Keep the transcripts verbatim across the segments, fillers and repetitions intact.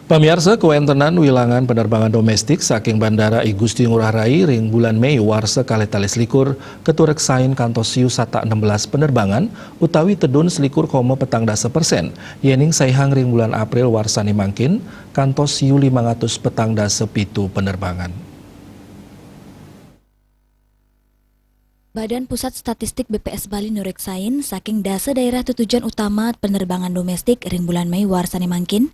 Pamiarsa, kawéntenan wilangan penerbangan domestik saking Bandara I Gusti Ngurah Rai ring bulan Mei warsa kalih tali selikur katureksain kantos siu satak enam belas penerbangan utawi tedun selikur koma petang dasa persen, yéning saihang ring bulan April warsané mangkin kantos siu limang atus petang dasa pitu penerbangan. Badan Pusat Statistik B P S Bali nureksain saking dasa daerah tetujon utama penerbangan domestik ring bulan Mei warsané mangkin,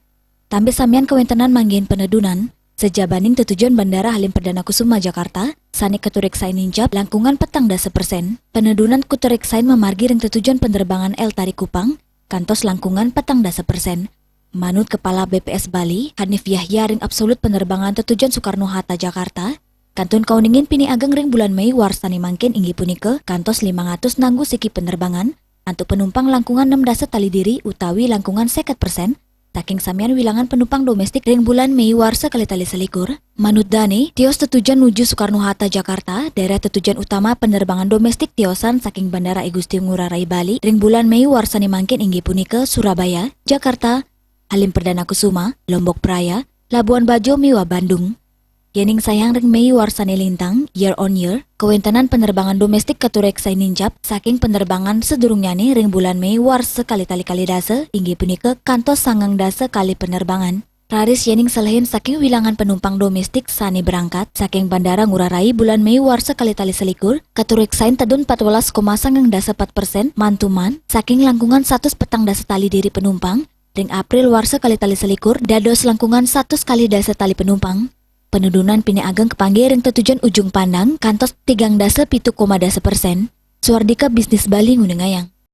tambih samian kawéntenan manggihin penedunan, sajabaning tetujon Bandara Halim Perdana Kusuma Jakarta, sané katureksain nincap langkungan petang dasa persen. Penedunan katureksain mamargi ring tetujon penerbangan L Tari Kupang, kantos langkungan petang dasa persen. Manut Kepala B P S Bali, Hanif Yahya, ring absolut penerbangan tetujon Soekarno Hatta Jakarta, kantun kauningin pinih ageng ring bulan Mei warsané mangkin inggih punika kantos limang atus nanggu siki penerbangan, antuk penumpang langkungan enam dasa tali diri utawi langkungan seket persen, saking samian wilangan penumpang domestik ring bulan Mei warsa kalih tali selikur. Manut dané, tios tetujon nuju Soekarno Hatta Jakarta, daerah tetujon utama penerbangan domestik tiosan saking Bandara I Gusti Ngurah Rai Bali ring bulan Mei warsané mangkin inggih punika Surabaya, Jakarta, Halim Perdana Kusuma, Lombok Praya, Labuan Bajo miwah Bandung. Yéning saihang ring Mei warsané lintang, year on year, kawéntenan penerbangan domestik katureksain nincap saking penerbangan sadurungnyané ring bulan Mei warsa kalih tali kalih dasa, inggih punika kantos sangang dasa kalih penerbangan. Raris yéning selehin saking wilangan penumpang domestik sané berangkat saking Bandara Ngurah Rai bulan Mei warsa kalih tali selikur, katureksain tedun patbelas koma sangang dasa pat persen mantuman saking langkungan satus petang dasa tali diri penumpang, ring April warsa kalih tali selikur dados langkungan satus kalih dasa tali penumpang. Penedunan pinih ageng kapanggih ring tetujon Ujung Pandang kantos tigang dasa pitu koma dasa persen. Swardika Bisnis Bali nguningayang.